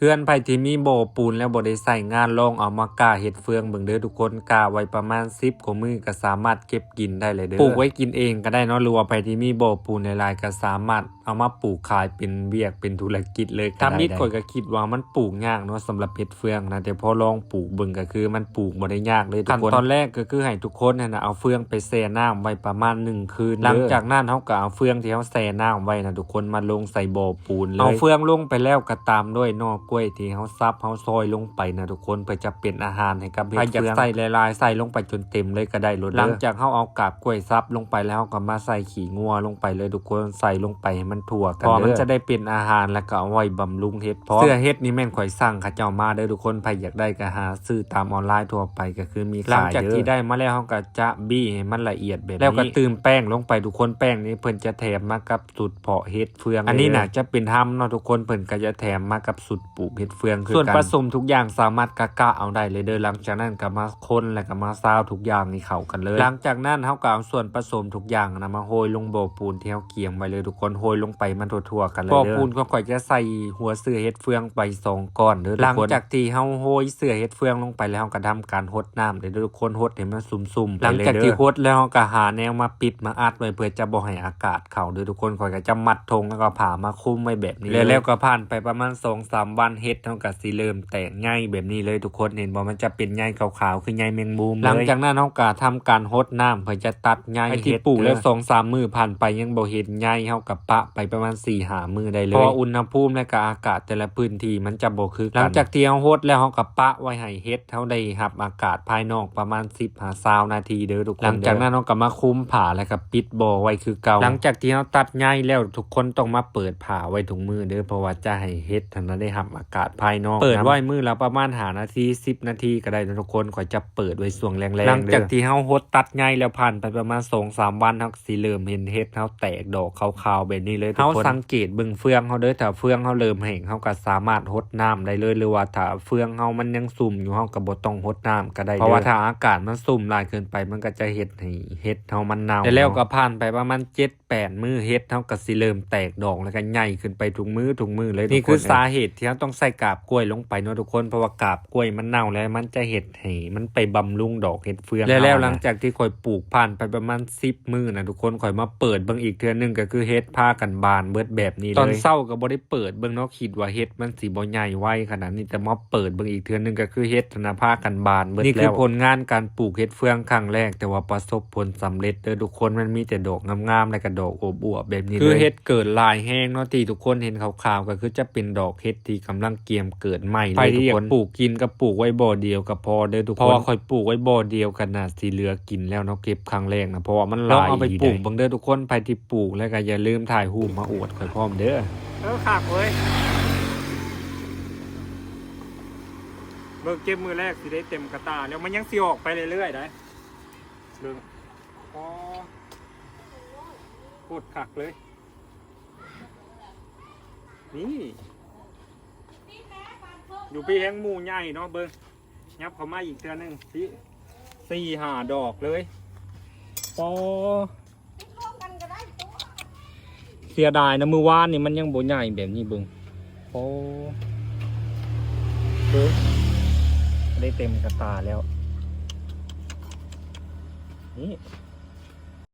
ເຮືອນໃຜທີ່ມີບໍ່ປູນແລ້ວບໍ່ໄດ້ໃຊ້ງານ ລອງເອົາມາກ້າເຮັດເຟືອງເບິ່ງເດີທຸກຄົນ. ກ້າໄວ້ປະມານສິບກວ່າມື້ກໍສາມາດເກັບກິນໄດ້ແລ້ວເດີ. ປູກໄວ້ກິນເອງກໍໄດ້ເນາະ ຫຼືວ່າໃຜທີ່ມີບໍ່ປູນຫຼາຍໆ ກໍສາມາດເອົາມາປູກຂາຍເປັນວຽກເປັນທຸລະກິດເລີຍກໍໄດ້. ທຳອິດຂ້ອຍກໍຄິດວ່າມັນປູກຍາກເນາະ ສຳລັບເຮັດເຟືອງນະ ແຕ່ພໍລອງປູກເບິ່ງກໍຄືມັນປູກບໍ່ໄດ້ຍາກເລີຍທຸກຄົນ. ຂັ້ນຕອນແລກກໍຄືໃຫ້ທຸກຄົນຫັ້ນນະ ເອົາເຟືອງໄປແຊ່ນ້ຳໄວ້ປະມານໜຶ່ງຄືນເດີ. ຫຼັງຈາກນັ້ນເຮົາກໍເອົາເຟືອງທີ່ເຮົາແຊ່ນ້ຳໄວ້ນະທຸກຄົນ ມາລົງໃສ່ບໍ່ ປູນເລີຍ. ເອົາເຟືອງລົງໄປແລ້ວກໍຕາມດ້ວຍໜໍ່ກ້ວຍທີ່ເຮົາສັບເຮົາຊອຍລົງໄປນະທຸກຄົນ ເພື່ອຈະເປັນອາຫານໃຫ້ກັບເຫັດເຟືອງ. ໃຜຢາກໃສ່ຫຼາຍໆ ໃສ່ລົງໄປຈົນເຕັມເລີຍກໍໄດ້ໂລດເດີ. ຫຼັງຈາກເຮົາເອົາກາບກ້ວຍສັບລົງໄປແລ້ວ ເຮົາກໍມາໃສ່ຂີ້ງົວລົງໄປເລີຍທຸກຄົນ ໃສ່ລົງໄປໃຫ້ມັນທົ່ວກັນເດີ ເພາະວ່າມັນຈະໄດ້ເປັນອາຫານ ແລ້ວກໍເອົາໄວ້ບຳລຸງເຫັດພ້ອມ. ເສື້ອເຫັດນີ້ແມ່ນຂ້ອຍສັ່ງເຂົາເຈົ້າມາເດີທຸກຄົນ ໃຜຢາກໄດ້ກໍຫາຊື້ຕາມອອນລາຍທົ່ວໄປກໍຄືມີຂາຍເດີ. ຫຼັງຈາກທີ່ໄດ້ມາແລ້ວ ເຮົາກໍຈະບີ້ໃຫ້ມັນລະອຽດແບບນີ້ ແລ້ວກໍຕື່ມແປ້ງລົງໄປທຸກຄົນ. ແປ້ງນີ້ເພິ່ນຈະແຖມມາກັບ ສູດເພາະເຫັດເຟືອງ. ອັນນີ້ນະຈະເປັນຮຳເນາະທຸກຄົນ ເພິ່ນກໍຈະແຖມມາກັບສູດປູກເຫັດເຟືອງຄືກັນ. ສ່ວນປະສົມທຸກຢ່າງສາມາດກະກະເອົາໄດ້ເລີຍເດີ. ຫຼັງຈາກນັ້ນກໍມາຄົນ ແລ້ວກໍມາຊາວທຸກຢ່າງໃຫ້ເຂົ້າກັນເລີຍ. ຫຼັງຈາກນັ້ນເຮົາກໍເອົາສ່ວນປະສົມທຸກຢ່າງນະມາໂຮຍລົງບໍ່ປູນທີ່ເຮົາກຽມໄວ້ເລີຍທຸກຄົນ ໂຮຍລົງໄປໃຫ້ມັນທົ່ວໆກັນເລີຍເດີ. ບໍ່ປູນຂອງຂ້ອຍຈະໃສ່ຫົວເສື້ອເຫັດເຟືອງໄປສອງກ້ອນເດີທຸກຄົນ. ຫຼັງຈາກທີ່ເຮົາໂຮຍເສື້ອເຫັດເຟືອງລົງໄປແລ້ວ ເຮົາກໍທຳການຫົດນ້ຳເດີທຸກຄົນ ຫົດໃຫ້ມັນຊຸ່ມໆໄປເລີຍເດີ. ຫຼັງຈາກທີ່ຫົດແລ້ວ ເຮົາກໍຫາແນວມາປິດມາອັດໄວ້ ເພື່ອຈະບໍ່ໃຫ້ອາກາດ ເຂົ້າເດີທຸກຄົນ. ຂ້ອຍກໍຈະມັດຖົງ ແລ້ວກໍຜ້າມາຄຸມໄວ້ແບບນີ້ເລີຍ. ແລ້ວກໍຜ່ານໄປປະມານສອງສາມວັນ ເຫັດເຮົາກໍຊິເລີ່ມແຕກໃຍແບບນີ້ເລີຍທຸກຄົນ ເຫັນບໍ່? ມັນຈະເປັນໃຍຂາວໆ ຄືໃຍແມງມຸມເລີຍ. ຫຼັງຈາກນັ້ນເຮົາກໍທຳການຫົດນ້ຳ ເພື່ອຈະຕັດໃຍເຫັດ. ໃຜທີ່ປູກແລ້ວສອງສາມມື້ຜ່ານໄປ ຍັງບໍ່ເຫັນໃຍ ເຮົາກໍປະໄປປະມານສີ່ຫ້າມື້ໄດ້ເລີຍ ເພາະວ່າອຸນຫະພູມ ແລະກໍອາກາດແຕ່ລະພື້ນທີ່ມັນຈະບໍ່ຄືກັນ. ຫຼັງຈາກທີ່ເຮົາຫົດແລ້ວ ເຮົາກໍປະໄວ້ໃຫ້ເຫັດເຮົາໄດ້ຮັບອາກາດພາຍນອກປະມານສິບ ຫາຊາວນາທີເດີທຸກຄົນເດີ. ຫຼັງຈາກນັ້ນເຮົາກໍມາຄຸມຜ້າ ແລ້ວກໍປິດບໍ່ໄວ້ຄືເກົ່າ. ຫຼັງຈາກທີ່ເຮົາຕັດໃຍແລ້ວ ທຸກຄົນຕ້ອງມາເປີດຜ້າໄວ້ທຸກມື້ເດີ ເພາະວ່າຈະໃຫ້ເຫັດຫັ້ນນະໄດ້ຮັບອາກາດພາຍນອກນຳ. ເປີດໄວ້ມື້ລະປະມານຫ້ານາທີ ສິບນາທີກໍໄດ້ນະທຸກຄົນ. ຂ້ອຍຈະເປີດໄວ້ຊ່ວງແລງໆເດີ. ຫຼັງຈາກທີ່ເຮົາຫົດຕັດໃຍແລ້ວ ຜ່ານໄປປະມານສອງສາມວັນ ເຮົາກໍຊິເລີ່ມເຫັນເຫັດເຮົາແຕກດອກຂາວໆແບບນີ້ເລີຍທຸກຄົນ. ເຮົາສັງເກດເບິ່ງເຟືອງເຮົາເດີ ຖ້າເຟືອງເຮົາເລີ່ມແຫ້ງ ເຮົາກໍສາມາດຫົດນ້ຳໄດ້ເລີຍ ຫຼືວ່າຖ້າເຟືອງເຮົາມັນຍັງຊຸ່ມຢູ່ ເຮົາກໍບໍ່ຕ້ອງຫົດນ້ຳກໍໄດ້ເດີ. ເພາະວ່າຖ້າອາກາດມັນຊຸ່ມຫຼາຍເກີນໄປ ມັນກໍຈະເຮັດໃຫ້ເຫັດເຮົາມັນເນົ່າ. ແລ້ວກໍຜ່ານໄປປະມານເຈັດ ແປດມື້ ເຫັດເຮົາກໍຊິເລີ່ມແຕກດອກ ແລ້ວກໍໃຫຍ່ຂຶ້ນໄປທຸກມື້ທຸກມື້ເລີຍ. ນີ້ຄືສາເຫດທີ່ເຮົາຕ້ອງໃສ່ກາບກ້ວຍລົງໄປເນາະທຸກຄົນ ເພາະວ່າກາບກ້ວຍມັນເນົ່າແລ້ວ ມັນຈະເຮັດໃຫ້ມັນໄປບຳລຸງດອກເຫັດເຟືອງ. ແລ້ວຫຼັງຈາກທີ່ຂ້ອຍປູກຜ່ານໄປປະມານສິບມື້ນະທຸກຄົນ ຂ້ອຍມາເປີດເບິ່ງອີກເທື່ອໜຶ່ງ ກໍຄືເຫັດພາກັນບານເບິດແບບນີ້ເລີຍ. ຕອນເຊົ້າກໍບໍ່ໄດ້ເປີດເບິ່ງເນາະ ຄິດວ່າເຫັດມັນຊິບໍ່ໃຫຍ່ໄວຂະໜາດນີ້ ແຕ່ມາເປີດເບິ່ງອີກເທື່ອໜຶ່ງ ກໍຄືເຫັດຫັ້ນນະພາກັນບານເບິດແລ້ວ. ນີ້ຄືຜົນງານການປູກເຫັດເຟືອງຄັ້ງແລກ ແຕ່ວ່າປະສົບຜົນສຳເລັດເດີທຸກຄົນ ມັນມີແຕ່ດອກງາມໆ ແລ້ວກໍດອກອວບໆແບບນີ້ເລີຍ. ຄືເຫັດເກີດຫຼາຍແຮງເນາະ ທີ່ທຸກຄົນເຫັນຂາວໆ ກໍຄືຈະເປັນດອກເຫັດທີ່ກຳລັງກຽມເກີດໃໝ່ເລີຍທຸກຄົນ. ໃຜທີ່ຢາກປູກກິນກໍປູກໄວ້ບໍ່ດຽວກໍພໍເດີທຸກຄົນ ເພາະວ່າຂ້ອຍປູກໄວ້ບໍ່ດຽວກໍໜ້າຊິເຫຼືອກິນແລ້ວເນາະ ເກັບຄັ້ງແລກນະ ເພາະວ່າມັນຫຼາຍ. ລອງເອົາໄປປູກເບິ່ງເດີທຸກຄົນ ໃຜທີ່ປູກແລ້ວກໍຢ່າລືມຖ່າຍຮູບມາອວດຂ້ອຍພ້ອມເດີ. ເອີ ຄັກເວີຍ ເບິ່ງເກັບມື້ແລກຊິໄດ້ເຕັມກະຕ່າແລ້ວ ມັນຍັງຊິອອກໄປເລື້ອຍໆໄດ໋. ເບິ່ງ ອໍ ໂຄດຄັກເລີຍ ນີ້ ຢູ່ພີ້ແຮ່ງໝູ່ໃຫຍ່ເນາະ. ເບິ່ງ ຫຍັບເຂົ້າມາອີກເທື່ອໜຶ່ງ ສີ່ຫ້າດອກເລີຍ. ອໍ ເສຍດາຍນະ ມື້ວານນີ້ມັນຍັງບໍ່ໃຫຍ່ແບບນີ້ ເບິ່ງ. ໂອ້ ເບິ່ງ ໄດ້ເຕັມກະຕ່າແລ້ວ ນີ້.